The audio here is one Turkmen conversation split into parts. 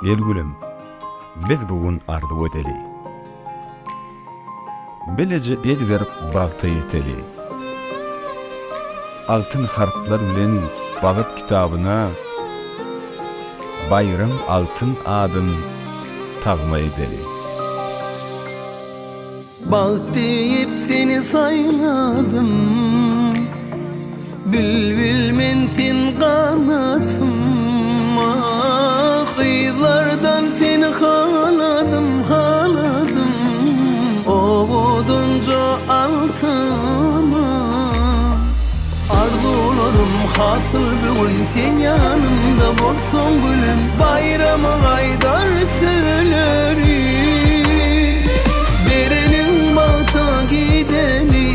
Gel gülüm, biz bu gün arzuw edeli. Bileje el berip bagta ýeteli. Altyn harplar bilen bagt kitabyna Baýram altyn adyn tagma edeli. Bagt diýip seni saýladym Bilbil men sen ganatym Ah gyzlardan seni haladym haladym Owadanja altynym Arzuwlarym hasyl bu gün sen ýanymda bolsaň gülüm Baýrama gaýdar sözlerim Bereniň bagta gideli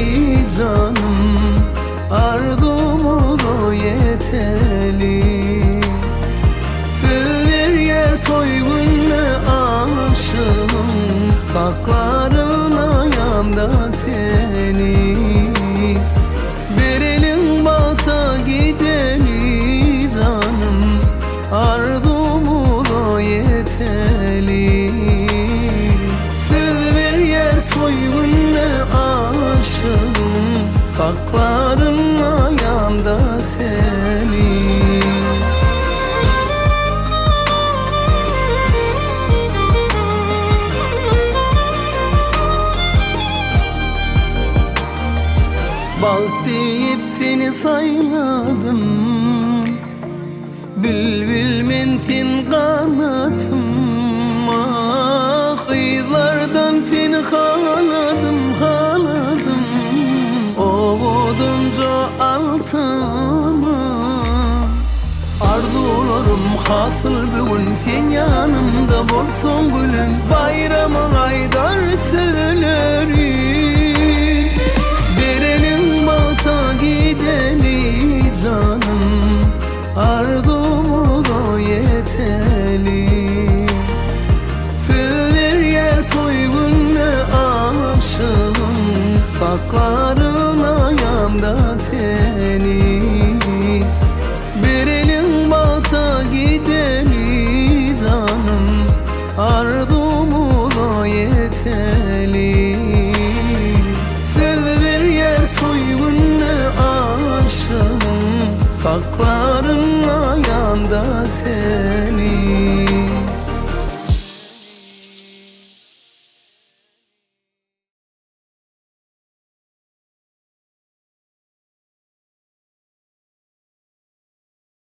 janym Arzuwymyza ýeteli Söz berýär toý günde aşygym Saklaryn aýamda seni Bereliň bagta gideli janym Arzuwymyza ýeteli Söz berýär toý günde aşygym Saklaryn aýamda seni. Bagt diýip seni saýladym Bilbil men sen ganatym Ah gyzlardan seni haladym haladym Owadanja altynym Arzuwlarym hasyl bu gün sen ýanymda bolsaň gülüm Baýrama gaýdar sözlerim Bereliň bagta gideli janym Arzuwymyza ýeteli Söz berýär toý günde aşygym Saklaryn aýamda seni Bereliň bagta gideli janym Arzuwymyza ýeteli Söz berýär toý günde aşygym Saklaryn.